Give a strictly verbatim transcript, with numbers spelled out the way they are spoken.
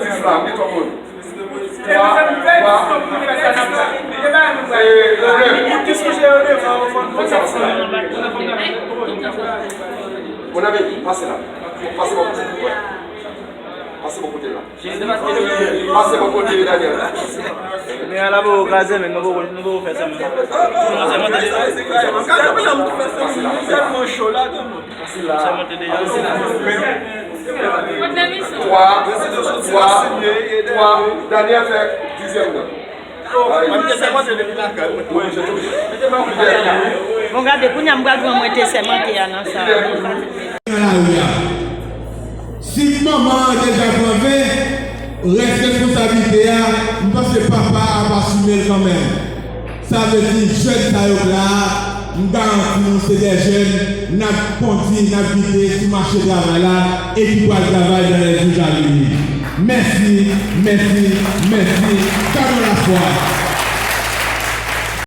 Sis la, wi, tout moun. Twa, twa. E, e, e. Konn sa pase la. Mon ami, pase la. Pase bò kote. Pase bò kote la. Pase bò kote Daniel. Men a la pou kraze, men nou pou, nou pou fè sa, men. Pase la, pase la. Twa, twa, twa. Daniel fè dizyèm nan. Bon, gade, kounye a m pral pran mwen te sèmante a nan sa. Nan lari a. Si manman an deja pran ven, rès responsablite a, m panse papa ap asime l kanmenm. Sa vle di, jèn sa yo k la a, m garanti nou se de jèn n ap kondi, n ap gide sou mache travay la e ki pral travay nan lè jou k ap vini. Mèsi, mèsi, mèsi. Gardons la foi.